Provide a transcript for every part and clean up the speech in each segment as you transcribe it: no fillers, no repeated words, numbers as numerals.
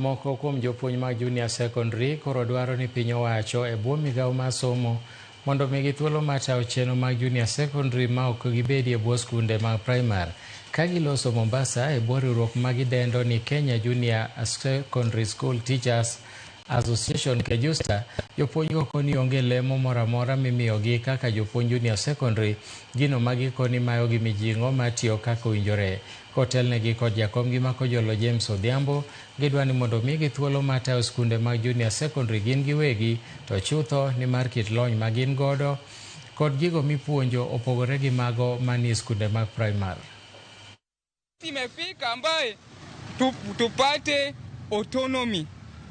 Moko kuom jopuonj mag junior secondary koro dwaro ni piny owacho e bwo migawo mar somo mondo omigi thuolo mar tayo chenro mag junior secondary ma ok gibedi e bwo skunde mag primary. Ka giloso Mombasa e bwo riwruok ma gidendo ni Kenya Junior Secondary School Teachers Association KEJUSTA, jopuonjgo koni onge lemo moro amora mimiyogi kaka jopuonj junior secondary, gino ma gikoni mayogi mijing'o mar tiyo kaka owinjore. Kotelnegi kod jakomgi ma Kojolo James Odhiambo, gidwa ni mondo omigi thuolo mar tayo skunde mag junior secondary gin giwegi, to chutho ni mar kit lony ma gin godo kod gigo mipuonjo opogore gi mago manie skunde mag primary. Imefika ambaye tupate autonomy.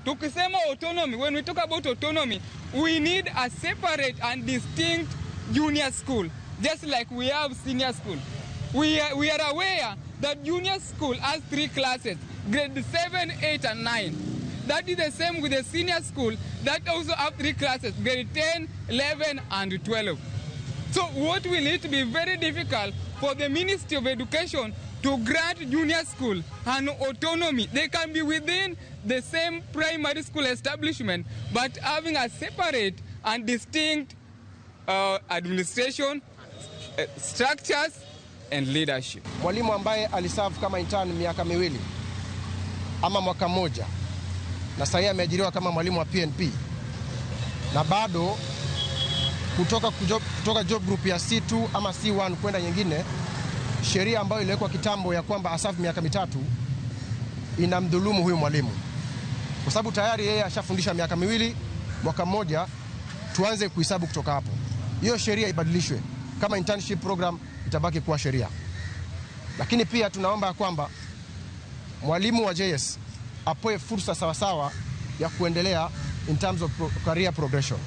Tukisema autonomy, when we talk about autonomy, we need a separate and distinct junior school, just like we have senior school. We are aware that junior school has three classes, grade 7, 8, and 9. That is the same with the senior school that also have three classes, grade 10, 11, and 12. So what will it be very difficult for the Ministry of Education to grant junior school an autonomy? They can be within the same primary school establishment, but having a separate and distinct administration, structures, and leadership. Mwalimu ambaye aliserve kama intern miaka 2 ama mwaka mmoja na sasa ameajiriwa kama mwalimu wa PNP na bado kutoka job group ya C2 ama C1 kwenda nyingine, sheria ambayo iliwekwa kitambo ya kwamba aserve miaka 3 inamdhulumu huyu mwalimu, kwa sababu tayari yeye ashafundisha miaka 2, mwaka mmoja, tuanze kuhesabu kutoka hapo. Hiyo sheria ibadilishwe, kama internship program itabaki kuwa sheria. Lakini pia tunaomba ya kwamba mwalimu wa JS apewe fursa sawasawa ya kuendelea in terms of career progression.